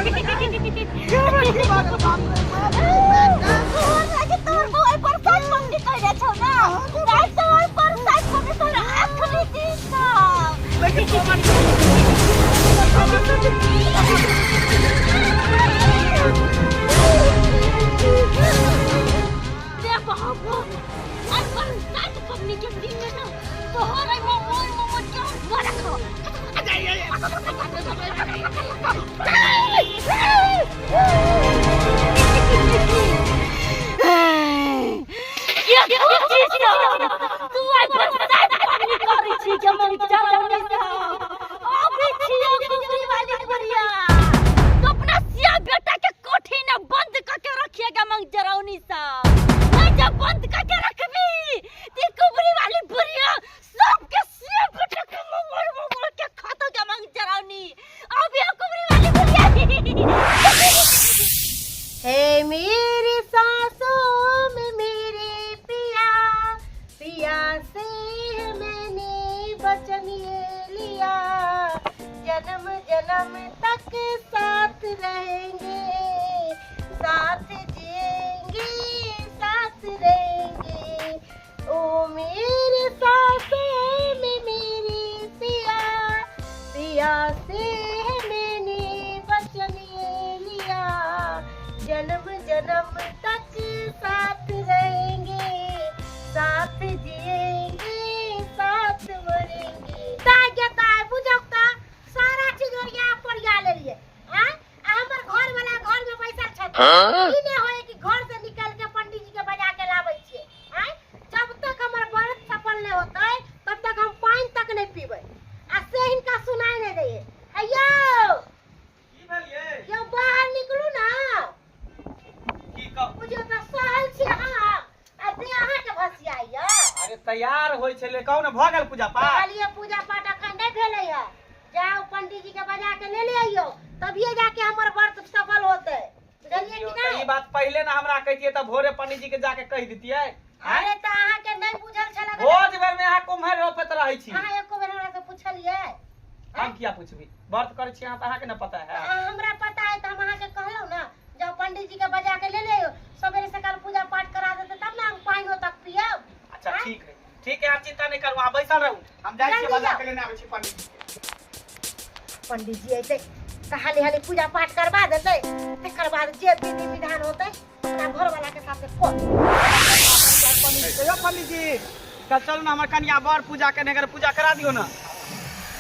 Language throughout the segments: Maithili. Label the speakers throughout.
Speaker 1: की भऽ गेल बाप रे बाप रे बेटा
Speaker 2: तोहर लागे तोहर बौआ एहि बरसात पबनी कइले छौ ना आइ तोहर बरसात पबनी तोहर आखिरी दिन छौ।
Speaker 1: लेकिन
Speaker 2: रे बाबू, आइ बरसात पबनी के दिन में ना तोहर एहि मोमोन मोमोन के हम बड़ा खाओ। तू आइ बरसात पबनी करै छी के मन चरौनी सब अबै छियौ कुबरी वाली बुढ़िया। तू अपना सिया बेटा के कोठी ने बंद क के रखिएगा मंग जरौनी सब नहीं जब बंद क के रखबी ती कुबरी वाली बुढ़िया सबके सिया बेटा के मुंह मुंह के खाता के मंग जरौनी अब ये कुबरी वाली बुढ़िया।
Speaker 3: हे मेरी सांसों में मेरे पिया, पिया से है मैंने वचन ये लिया, जन्म जन्म तक साथ रहेंगे, साथ जिएंगे साथ रहेंगे। ओ मेरे सांसों में मेरे पिया, पिया से है मैंने वचन ये लिया, जन्म जन्म तक साथ रहेंगे, साथ जिएंगे साथ मरेंगे। ताय गे ताय बुझक त सारा चीज ओरिया पोरिया लेलिए। आय आ हमर घर वाला घर में बैसल छथिन, ई नहि होय कि घर से निकल के पंडित जी के बजा के लाबै छियै। आय जब तक हमर व्रत सफल नहि होतै तब तक हम पानि तक नहि पीबै, आ से हिनका सुनाई नहि दैये। अय्यो
Speaker 1: की भेल ये?
Speaker 3: यौ बाहर निकलू ना।
Speaker 1: की कहू?
Speaker 3: बुझियौ तऽ सहल छी अहाँ आ देह अहाँके भसियाइया।
Speaker 1: अरे तैयार होइ छलै, कहू ने भऽ गेल पूजा पाठ?
Speaker 3: कहलियै पूजा पाठ अखन नहि भेलै है, जाउ पंडीजी के बजा के ले ले अइयौ तभिए जाके हमर व्रत सफल होतै, बुझलियै कि
Speaker 1: तऽ ई
Speaker 3: नहि?
Speaker 1: बात पहिले ने हमरा कहितियै तऽ भोरे पंडीजी के जाके कहि दितियै।
Speaker 3: अरे तऽ अहाँके नहि बुझल छलै।
Speaker 1: भोज बेर में अहाँ कुम्हर रोपैत रहै छी।
Speaker 3: अहाँ एको बेर हमरा से पुछलियै?
Speaker 1: हम किया पुछबी? व्रत करै छी अहाँ तऽ अहाँके ने पता है।
Speaker 3: अहाँ हमरा पता है तऽ हम अहाँके कहलहुँ ने, जाउ पंडीजी के बजा के ले ले अइयौ, सवेरे सकाल पूजा पाठ करा देतै तब ने हम पानिओ तक पियब।
Speaker 1: अच्छा।
Speaker 3: आँय?
Speaker 1: ठीक है ठीक है, अहाँ चिंता नहीं करू, अहाँ बैसल रहू, हम जाइ छियै
Speaker 3: जल्दी
Speaker 1: बजा
Speaker 3: जाउ।
Speaker 1: के लेने आबै छी पंडीजी के।
Speaker 3: पंडीजी अयतै तऽ हाली हाली पूजा पाठ करवा देतै, तकर बाद जे विधि विधान होतै अपना घरवाला के साथे कर।
Speaker 1: पंडीजी कहियो, पंडीजी कल चलू ने, हमर कनिया बड़ पूजा केने, अगर पूजा करा दियौ ने।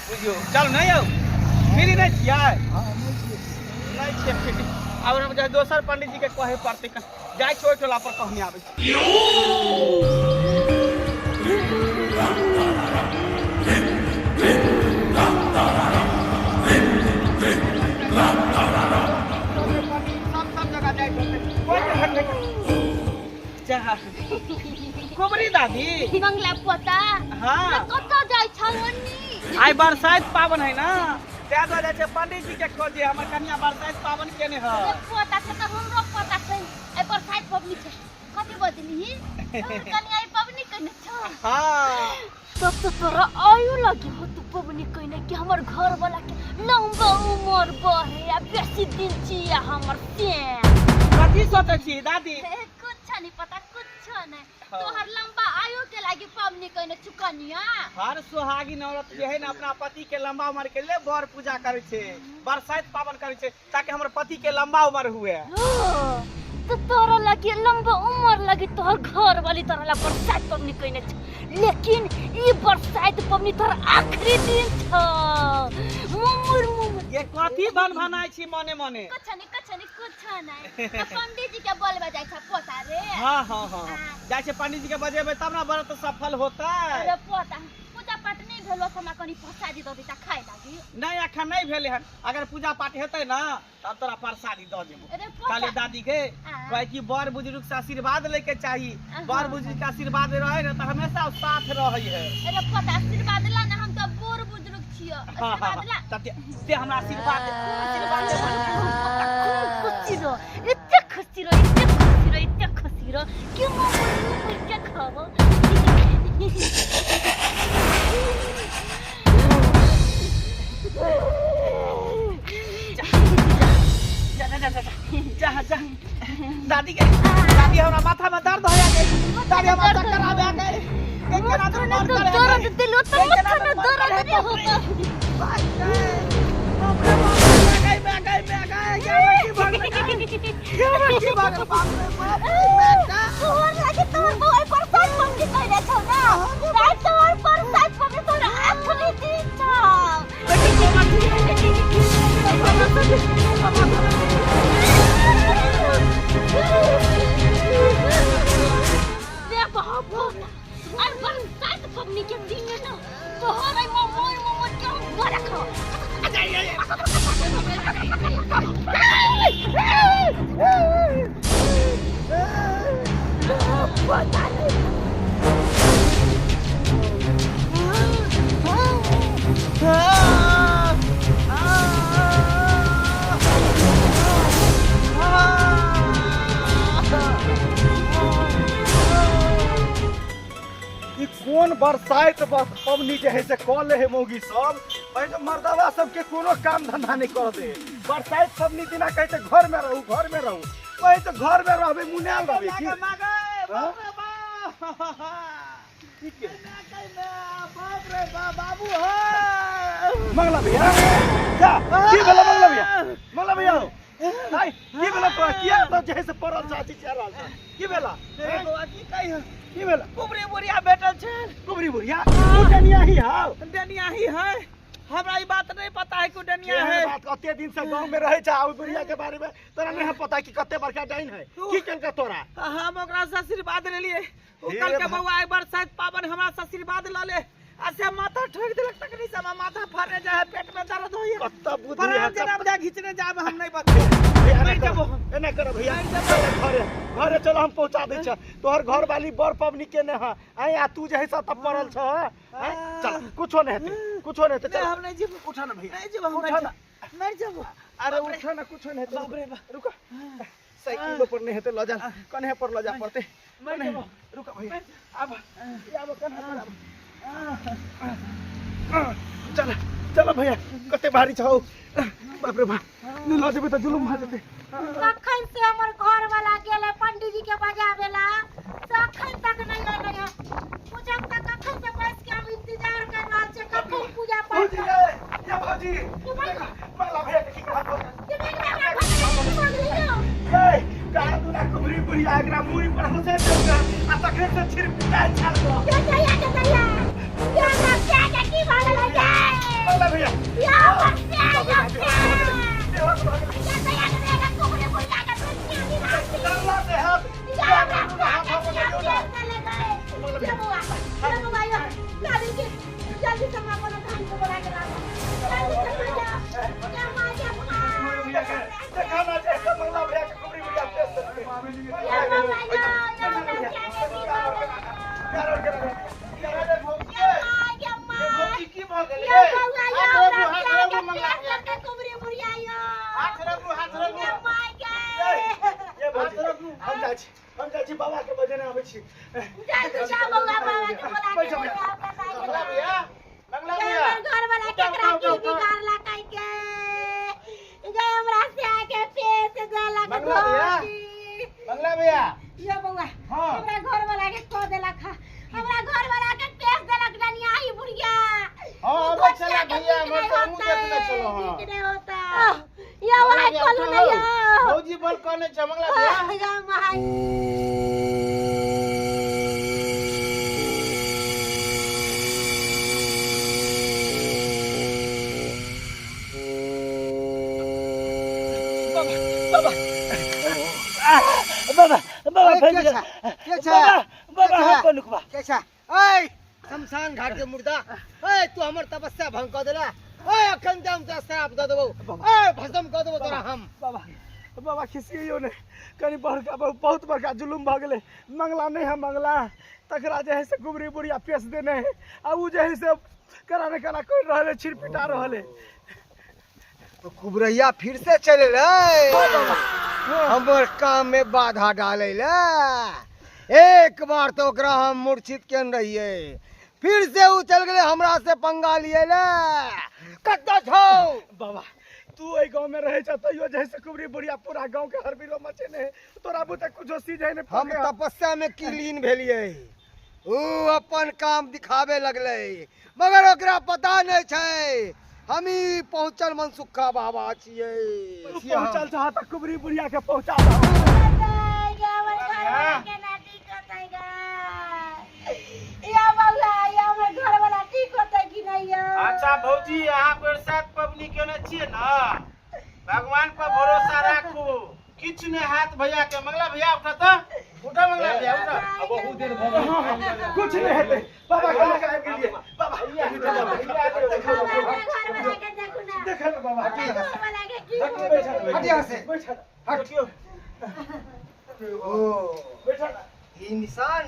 Speaker 1: बुझियौ चलू ने यौ, मिली नहि छियै? नहि छियै फिरी। आब हम जाइ दोसर पंडीजी के कहे पड़तै, जाइ छी ओहि टोला पर कहने आबै छी। सब सब जगह जाइ छै, कोइ के भेटै जा। कुबरी दादी।
Speaker 2: बंगला पोता।
Speaker 1: हाँ।
Speaker 2: कतऽ जाइ छौ ओन्नी?
Speaker 1: आइ बरसाइत पाबन है ना, तै दुआरे जाइ छै पंडीजी के खोजे, हमर कनिया बरसाइत पाबन केने है।
Speaker 2: रे पोता से तऽ हमरो पता छै, आइ बरसाइत पबनी छै। कथी बजलिही? तोहर कनिया ई पबनी केने छौ?
Speaker 1: हाँ।
Speaker 2: तब तो तोरा आयु लगी हो तू पबनी कइने कि हमर घर वाला के लंबा उम्र बढ़े आ बेसी दिन जिया हमर से।
Speaker 1: कथी सोचै छी दादी?
Speaker 2: ए, कुछ नहीं पता, कुछ नहीं।
Speaker 1: हाँ।
Speaker 2: तोहर लंबा आयु के लागी पबनी कइने चुकनिया।
Speaker 1: हर सुहागिन औरत जे है ना अपना पति के लंबा उम्र के लिए बर पूजा करे छै, बरसाइत पावन करे छै, ताकि हमर पति के लंबा उम्र हुए।
Speaker 2: ओ, तो तोरा लगी लंबा उम्र लगी तोहर घर वाली तोरा ला बरसात पबनी कइने छ, लेकिन ई बरसात पबनी तोहर आखिरी दिन छ। मुमुर मुमुर।
Speaker 1: ये कथी भन भनाइ छी मने मने?
Speaker 2: कुछ नहीं, कुछ नहीं, कुछ नहीं। तो पंडित जी के बोलबे जाइ छ पोता रे।
Speaker 1: हाँ हाँ हाँ, जाइ छै पंडित जी के बजेबै तब ना व्रत सफल होतै।
Speaker 2: अरे पोता, पूजा पाठ नहीं भेलो त हमरा कनी प्रसादी दऽ देता खाए लागी।
Speaker 1: नहीं अखन नहीं भेलै हन, अगर पूजा पाठ हेतै ना तब तोरा प्रसादी दऽ देबो।
Speaker 2: अरे पोता।
Speaker 1: कहलियै दादी के
Speaker 2: आ।
Speaker 1: कहै कि बड़ बुजुर्ग से आशीर्वाद लैके चाही,
Speaker 2: हाँ।
Speaker 1: बड़ बुजुर्ग के आशीर्वाद रहे ना तऽ हमेशा साथ रहै है।
Speaker 2: अरे पोता आशीर्वाद ला ना, हम तऽ बूढ़ बुजुर्ग छियो।
Speaker 1: हाँ हाँ।
Speaker 2: आशीर्वाद ला।
Speaker 1: हाँ तब ते हमरा आशीर्वाद दे, आशीर्वाद दे।
Speaker 2: पोता खूब खुशी रह, एते खुशी रह, एते खुशी रह, एते खुशी रह कि मुँह मुँह के खाबो।
Speaker 1: अच्छा दादी के दादी हमरा माथा में दर्द हो गए दादी हमरा चक्कर आवे गए के केना
Speaker 2: माथा
Speaker 1: दर्द
Speaker 2: में तो
Speaker 1: करे
Speaker 2: दर्द दिलो तो
Speaker 1: के केना
Speaker 2: माथा में
Speaker 1: दर्द
Speaker 2: दर्द
Speaker 1: करे
Speaker 2: नहीं होता।
Speaker 1: बाप रे बाप रे गए गए गए गए ये की भगल ये की भगल बाप रे बाप रे बेटा।
Speaker 2: तोहर लागे तोहर बौआ बरसात पबनी कइले छौ ना। रात तोहर बरसात पबनी तोहर आँखले दिन छौ। रे बाप अरे बरसात पबनी के दिन में ना तोहर आई मोमोर मोमोर के हम गोरा खाओ।
Speaker 4: ई कोन बरसाइत पबनी जे है से कऽ ले है मौगी सब एहि मर्दवा सबके कोनो काम धंधा नहीं कर दे। बरसाइत पबनी दिना कहै छै घर में रहू घर में रहू, वही तो घर में रहबे मुनायल रहबे की। हाँ? ठीक है। मंगला भैया जा की भेला मंगला भैया मंगला भैया आई की भेला तोरा किया तो जे है से पड़ल छ अथी चल रहल छ की भेला की भेला?
Speaker 1: कुबरी बुढ़िया भेटल छै।
Speaker 4: कुबरी बुढ़िया उ डनिया ही हाल
Speaker 1: डनिया ही है, हमरा ई बात नहीं पता है कि उ डनिया
Speaker 4: केहन
Speaker 1: है।
Speaker 4: बात कते दिन से गांव में रहे छ आ ओइ बुढ़िया के बारे में तोरा नहीं है पता कि कते बड़का डाइन है की केलका तोरा?
Speaker 1: हम ओकरा से आशीर्वाद लेलिए, उ
Speaker 4: हे
Speaker 1: कल के
Speaker 4: भग-
Speaker 1: बउआ एक बरसात पावन हमरा से आशीर्वाद ल ले आ से माथा ठोक देलक तखनी से हमरा माथा फाड़ने जाए है, पेट में दर्द होइए।
Speaker 4: कत्ता बुद्धि है,
Speaker 1: प्राण जेना
Speaker 4: कत्ता-
Speaker 1: बुझा घिचने जाब हम नहीं बचबे।
Speaker 4: एना
Speaker 1: मरि
Speaker 4: करो,
Speaker 1: जेबो हम।
Speaker 4: एना करो भैया, चलो घरे घरे चलो हम पहुंचा दै छ। तोहर घर वाली बड़ पबनी के ने है आय आ तू जे है से तब पड़ल छ आय चल कुछो नहीं हेतै कुछो नहीं हेतै
Speaker 1: नहीं,
Speaker 4: चल
Speaker 1: हम नहीं जेबो।
Speaker 4: उठा ना भैया
Speaker 1: नहीं जेबो हम,
Speaker 4: उठा
Speaker 1: मरि
Speaker 4: ना।
Speaker 1: जेबो। मरि जेबो।
Speaker 4: अरे
Speaker 1: बाप रे।
Speaker 4: उठा ना कुछो नहीं हेतै।
Speaker 1: बाप रे बाप।
Speaker 4: रुको साइकिल पर नहीं हेतै ल जा कन्हे पर ल जा पड़तै।
Speaker 1: मरि
Speaker 4: कन्हे
Speaker 1: जेबो।
Speaker 4: रुको भैया आब आब कन्हे पर आब चल चल भैया कते भारी छौ बाप रे बाप नहीं ल जेबै त जुलुम भऽ जेतै।
Speaker 3: कखन से हमर घर वाला गेलै पंडीजी के बजाबेला तखन तक नहीं एलै है। पूजा तक कखन से बैस के हम इंतजार कर रहल छियै कखन पूजा पाठ
Speaker 4: भौजी ये ये भौजी देखो, मंगला भैया के की हाल भऽ गेल। ए कहाँ दुना कुबरी बुढ़िया एकरा मुड़ी पर हंसै छै आ तखन से छिरपिटाइ छल मंगला भैया डरला से हाथ हाथ हाथ पकड़ियौ ना।
Speaker 3: जल्दी से हमरा कोनो धान के बोला के लाबो जल्दी से आ जा
Speaker 4: कुबरी बुढ़िया के देखा ना जे से मंगला भैया के कुबरी बुढ़िया पेश देलकै।
Speaker 1: भौजी की भऽ गेलै? हाथ रखू, हाथ रखू मंगला भैया के। हाथ रखू, हाथ रखू।
Speaker 4: ये भौजी हम जाइ छी हम जाइ छी बाबा के बजेने आबै छी। बैठो भैया।
Speaker 1: मंगला भैया मंगला भैया
Speaker 3: घर वाला केकरा की बिगाड़ला कह के गए हमरा से आके पेट देलक
Speaker 1: मंगला भैया।
Speaker 3: भौजी।
Speaker 1: मंगला भैया
Speaker 3: यो बौआ
Speaker 1: हाँ।
Speaker 3: हमरा घर वाला के कह देलक हा। हमरा घर वाला के पेश देलक डनिया ही बुढ़िया।
Speaker 1: हाँ,
Speaker 3: उ
Speaker 1: अबै
Speaker 3: गोटिया
Speaker 1: छलै
Speaker 3: के
Speaker 1: भैया,
Speaker 3: नीक
Speaker 1: हमर
Speaker 3: नहीं
Speaker 1: तऽ हमहूँ
Speaker 3: होतै,
Speaker 1: देखने छलहुँ हँ।
Speaker 3: नीक नहीं होता यो वहाँ
Speaker 1: भैया,
Speaker 3: कहलू
Speaker 1: उठो।
Speaker 3: नहीं यो।
Speaker 1: भौजी बोल कहने छै मंगला भैया।
Speaker 3: आह, या महाई।
Speaker 4: बाबा बाबा बाबा
Speaker 5: अरे,
Speaker 4: फैल
Speaker 5: के
Speaker 4: गेल।
Speaker 5: छै? के छै?
Speaker 4: बाबा बाबा
Speaker 5: के छै?
Speaker 4: हम पनुकबा
Speaker 5: के छै? ऐ शमशान घाट के मुर्दा ऐ तू हमर तपस्या भंग कऽ देला ऐ अखन ते हम तोरा श्राप दऽ देबौ ऐ भस्म कऽ देबौ तोरा हम।
Speaker 4: बाबा बाबा खिसियौ ने कनि बड़का बहुत बड़का जुलुम भऽ गेलै। मंगला नहीं है मंगला तकरा जे है से गुबरी बुढ़िया पेश देने है आ उ जे है से करा ने करा कर रहल है छिरपिटा रहल है।
Speaker 5: तो कुबरैया फिर से चले रे हमर काम में बाधा डाले ले। एक बार तो ओकरा हम मूर्छित केने रहिए फिर से उ चल गेलै हमरा से पंगा लिए ले। कतऽ छौ?
Speaker 4: बाबा तू तू एहि गांव में रहे छ तैयो जैसे कुबरी बुढ़िया पूरा गांव के हर बिरो मचेने है तोरा बुते कुछो सीझे नहीं
Speaker 5: हम तपस्या में की लीन भेलियै, ऊ अपन काम दिखावे लगलै, मगर ओकरा पता नहीं छै हम ही पहुंचल मनसुखा बाबा छियै।
Speaker 4: तू पहुंचल छह त कुबरी बुढ़िया के पहुंचा दह।
Speaker 1: अच्छा भौजी, अहाँ बरसात पबनी केने छियै ने, भगवान पर भरोसा राखू, किछु नहि हैत भैया के। मंगला भैया उठा तऽ, उठा मंगला भैया उठा।
Speaker 4: बहुत देर भऽ गेल, कुछ नहीं हेतै। बाबा के लगा आबि गेलियै बाबा, देखल बाबा।
Speaker 5: हट यहाँ से।
Speaker 4: बैठल।
Speaker 5: हट। ओ
Speaker 4: बैठल।
Speaker 5: ई निशान,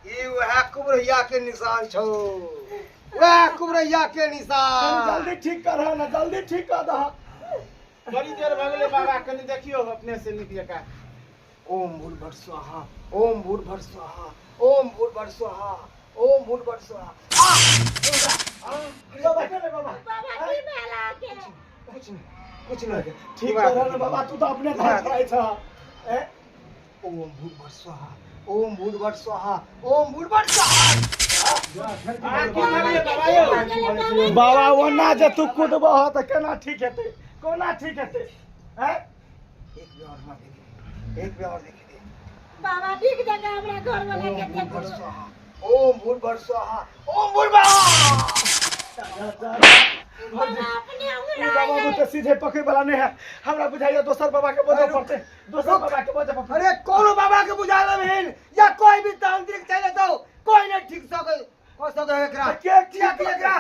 Speaker 5: ई वएह कुबरैया के निशान छौ, वएह कुबरैया के निशान।
Speaker 4: जल्दी ठीक कर ना, जल्दी ठीक कर दह।
Speaker 1: बड़ी देर भऽ गेलै बाबा, कनि देखियौ अपने से नीक जकाँ।
Speaker 5: ओम भूर्भुव स्वाहा, ओम भूर्भुव स्वाहा, ओम भूर्भुव स्वाहा, ओम भूर्भुव स्वाहा।
Speaker 4: बाबा के बाबा
Speaker 5: कुछ नहीं, कुछ नहीं,
Speaker 4: ठीक कर ना बाबा, तू तो अपने धार खाइ छ।
Speaker 5: ओम भूर्भुव स्वाहा, ओम भूर्भुव स्वाहा, ओम भूर्भुव स्वाहा।
Speaker 1: अहाँ की भेलियै बाबा यौ?
Speaker 4: बाबा ओना जे तू कूदबह तऽ केना ठीक हेतै, कोना ठीक हेतै? हैं?
Speaker 5: एक बेर और मार दे, एक बेर और देख दे।
Speaker 3: बाबा ठीक जगह हमरा घर वाला
Speaker 5: ओम
Speaker 3: के
Speaker 5: भूर्भुव
Speaker 3: देखू।
Speaker 5: स्वाहा, ओम भूर्भुव स्वाहा, ओम भूर्भुव।
Speaker 3: बाबा अपने
Speaker 4: ई
Speaker 3: अंगुरा
Speaker 4: बाबा बुते सीधे पकड़े वाला नहीं है, हमरा बुझाइया दोसर बाबा के बजऽ पड़तै, दोसर बाबा के बजऽ पड़तै।
Speaker 5: अरे कोनो बाबा के बुझा लेबहिन या कोई भी तांत्रिक चले तो कोई नहीं ठीक सके कह सके एकरा।
Speaker 4: के ठीक
Speaker 5: किया कि एकरा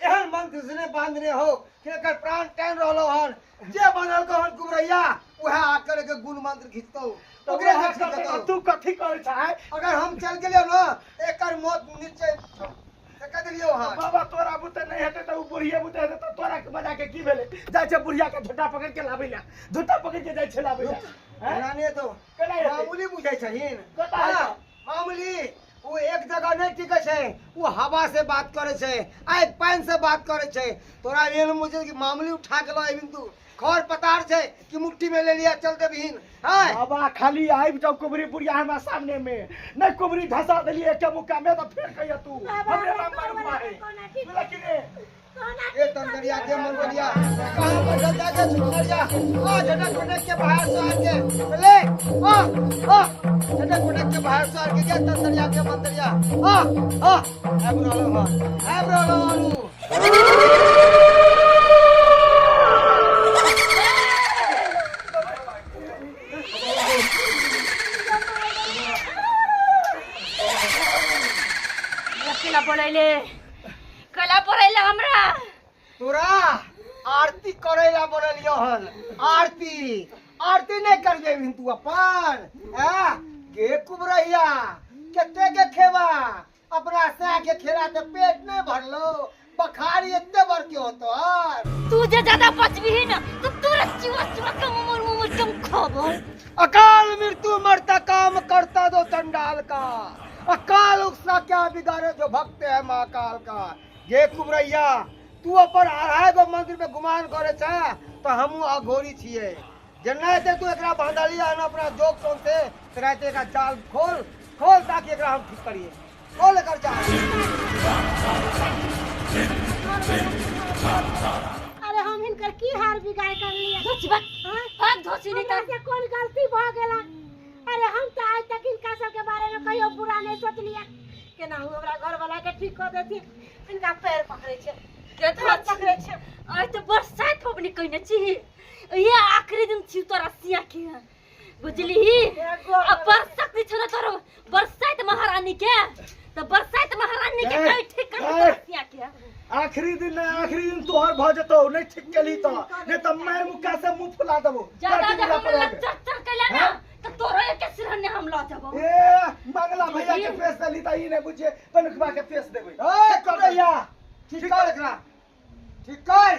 Speaker 5: एहन मंत्र से ने बांधने हो कि एकर प्राण टाइम रहलो हन, जे बनल को हन कुबरैया उहे आकर के गुण मंत्र घिचतो, ओकरे से ठीक हेतौ।
Speaker 4: तू कथी कहै छै?
Speaker 5: अगर हम चल गेलियो ना एकर मौत निश्चय छौ, से कह देलियो हन।
Speaker 4: बाबा तोरा बुते नहीं हेतै तऽ उ बुढ़िये बुते हेतै तऽ तोरा के बजा के की भेलै? जाइ छै बुढ़िया के झोटा पकड़ के लाबै लए, झोटा पकड़ के जाइ छै लाबै लए। हैं?
Speaker 5: एना नहि हेतौ।
Speaker 4: केना हेतै?
Speaker 5: मामूली बुझै छहिन।
Speaker 4: कतऽ हेतौ?
Speaker 5: हाँ, मामूली वो एक जगह नहीं टिके छै, वो हवा से बात करे छै, आइ पानि से बात करे छै। तोरा एहन मुझे कि मामूली उठा के लऽ अयबिन तू, खर पतार छै कि मुट्ठी में ले लिया चल देबहिन। हाँ?
Speaker 4: बाबा खाली आबि जाओ कुबरी बुढ़िया हमरा सामने में, नहीं कुबरी धसा देलियै एक मुक्का में तऽ फेर कहिया तू
Speaker 3: बाबा,
Speaker 4: हमरे
Speaker 3: हमरा
Speaker 4: नाम मालूम
Speaker 3: घरवाला
Speaker 4: है।
Speaker 3: के कोना ठीक
Speaker 4: बुझलऽ कि ने?
Speaker 3: कोना
Speaker 5: ए तंदरिया के मंदरिया कहाँ बैठल जाके सुनरिया, आ झटक पटक के बाहर से आके ले, आ आ झटक पटक के बाहर से आके के तंदरिया के मंदरिया, आ आ आबि रहलो हन, आबि रहलो हन उ।
Speaker 2: केला बोलैले, केला बोलैले हमरा।
Speaker 5: तोरा आरती करैला बोललियो हन, आरती आरती नहीं कर जेबहिन तू अपन। हैं के कुबरैया कते के खेबा, अपना सह के खेला ते पेट नहीं भरलो, बखारी एते बड़के होतो हन।
Speaker 2: तू जे ज्यादा बचबी ना तो तोरा चुआ चुआ के मुमुर मुमुर के हम खबो।
Speaker 5: अकाल मृत्यु मरता काम करता दो चंडाल का, अकाल उसका क्या बिगाड़े जो भक्त है महाकाल का। गे कुबरैया तू अपन अढ़ाई गो मंदिर में गुमान करे छे तो हमू अघोरी छिए, जे नहीं ते तू एकरा बांधलिया हन अपना जोग टोन से, ते राते एकरा जाल खोल खोल ताकि एकरा हम ठीक करिए, खोल एकर जाल।
Speaker 3: अरे हम हिनकर की हार बिगाड़ कर लिया?
Speaker 2: धोची भाग, भाग धोची नहीं
Speaker 3: हमरा से कोन गलती भ गेला? अरे हम तो आज तक हिनका सबके बारे में कहियो बुरा नहीं सोचलिए, केनाहू हमरा घर वाला के ठीक कर देथिन। हिनका पैर पकड़े छै,
Speaker 2: के
Speaker 3: हाथ पकड़े छै।
Speaker 2: आइ तो बरसात पबनी कहिने छी, ये आखिरी दिन छी तोरा सिया के, बुझली? अब बरसात नहीं छो तोरो बरसात महारानी के, तो बरसात महारानी के कहीं ठीक कर तोरा सिया के।
Speaker 4: आखिरी दिन नहीं, आखिरी दिन तोहर भ जेतौ, नहीं ठीक केली तो नहीं तो मैं मुक्का से मुंह फुला देबो।
Speaker 2: ज्यादा
Speaker 4: ताकि
Speaker 2: जे
Speaker 4: मिला
Speaker 2: हमरा
Speaker 4: पड़ेगा।
Speaker 2: लग चर चर कैला ना तो तोरो एक सिरहने हम ल जबो।
Speaker 4: ए मंगला भैया के फेस देली त ई नहीं बुझे पनुखबा के फेस देबै।
Speaker 5: ए कुबरैया ठीक कर एकरा, ठीक कर,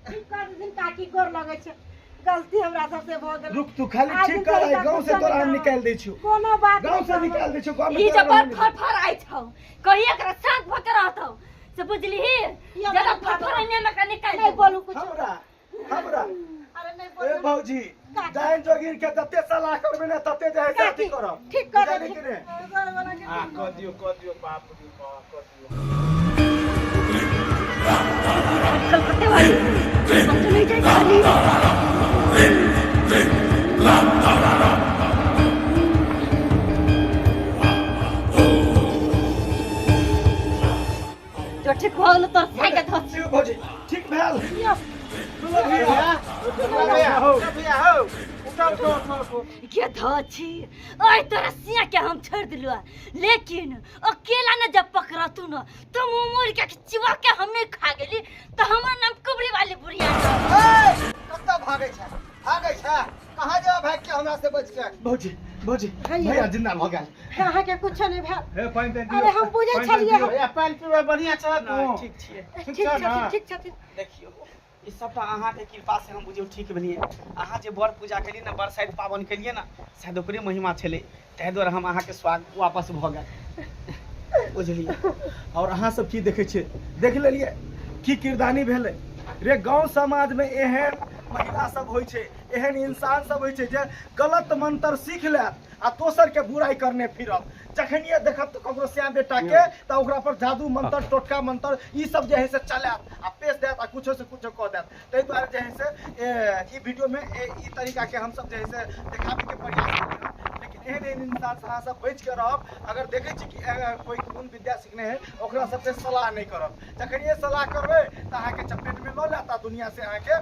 Speaker 3: ठीक कर देथिन काकी, गोर लगै छै, गलती हमरा सबसे भ गेल।
Speaker 4: रुक तू खाली
Speaker 3: आज
Speaker 4: ठीक कर,
Speaker 3: दिन
Speaker 4: गांव से तोरा हम निकाल दै छियौ,
Speaker 3: कोनो बात
Speaker 4: गांव से निकाल दै छियौ, गांव में
Speaker 2: ई
Speaker 4: तोरा
Speaker 2: जे
Speaker 4: रहने
Speaker 2: बड़
Speaker 4: दे।
Speaker 2: फर फर आइ छौ, कही एकरा शांत भ के रहतौ से, बुझलिही?
Speaker 3: ये
Speaker 2: ज्यादा
Speaker 3: बात
Speaker 2: फर फर आइने में का निकाल
Speaker 3: नहीं
Speaker 2: देबो।
Speaker 3: बोलू कुछ।
Speaker 4: हमरा हमरा
Speaker 3: अरे नहीं
Speaker 4: ए
Speaker 3: बोल
Speaker 4: भौजी डाइन जोगिन के जते सलाह करबे ने तते जे है से अथी करब
Speaker 3: ठीक कर
Speaker 4: बुझलियै कि ने
Speaker 1: हाँ कह दियो कह दियो बाप रे बाप कह दियो।
Speaker 2: कलकत्ते वाली बच्चे नहीं जाए खाली। जो ठीक हो गेलो तोर साइकिल धो।
Speaker 4: ठीक भौजी ठीक भेल।
Speaker 1: भैया भैया हो भैया हो उठो उठो उठो उठो।
Speaker 2: के धो छी ओइ तोरा सिया के हम छोड़ दिलु, लेकिन अकेला न जब पकड़ा तू न तो मुंह मोड़ के चिवा के हमें खा गेली तो हमर नाम कुबरी वाली बुढ़िया।
Speaker 5: ए, कतऽ भागै छै भागै छै कहाँ जेबा भागि के हमरा से बच के?
Speaker 4: भौजी भौजी भैया जिंदा भऽ गेल।
Speaker 3: अहाँके कुछो नहीं भेल।
Speaker 6: हे पानि तानि दियौ।
Speaker 3: अरे हम बुझै
Speaker 6: पानि तानि
Speaker 3: छलियै।
Speaker 6: दियौ।
Speaker 1: भैया पानि पीबै बढ़िया छ तू? ठीक छियै।
Speaker 3: ठीक छथिन ठीक छथिन।
Speaker 1: देखियौ ई सबटा अहाँके कृपा से हम बुझियौ ठीक भेलियै। अहाँ जे बड़ पूजा केलियै ने, बरसाइत पाबनि केलियै ने, शायद ओकरे महिमा छलै, ताहि दुआरे हम अहाँके स्वाग वापस भऽ गेल बुझलियै।
Speaker 4: और अहाँ सब की देखै छियै? देख लेलियै की किरदानी भेलै रे। गाँव समाजमे एहन महिला सब होइ छै, एहन इंसान सब होइ छै जे गलत मंत्र सीख लेत आ दोसर के बुराइ करने फिरत। जखनिए देखत तऽ ककरो श्याम बेटा के तऽ ओकरा पर जादू मंत्र टोटका मंत्र ई सब जे है से चलायत आ पेश देत आ कुछो से कुछो कऽ देत। ताहि दुआरे जे है से ई वीडियो में ई तरीका के हमसब जे है से देखाबे के प्रयास केलियै हन। लेकिन एहन एहन इंसान से अहाँ सब बचि के रहब। अगर देखै छी कि कोई कोन विद्या सीखने है ओकरा सबसे सलाह नहि करब। जखनिए सलाह करबै तऽ अहाँके चपेट में लऽ लेत आ दुनिया से अहाँके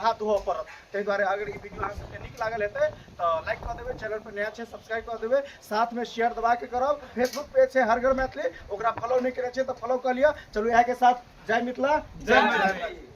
Speaker 4: हाथ धोअ पड़त। ताहि दुआरे अगर ई वीडियो अहाँ सबके नीक लागल हेतै तऽ लाइक कऽ देबै, चैनल पर नया छै सब्सक्राइब कऽ देबै, साथ में शेयर दबा के करब। फेसबुक पेज छै हर घर मैथिली, ओकरा फॉलो नहि केने छै तऽ फॉलो कऽ लिअ। चलू इएह के साथ जय मिथिला जय मैथिली।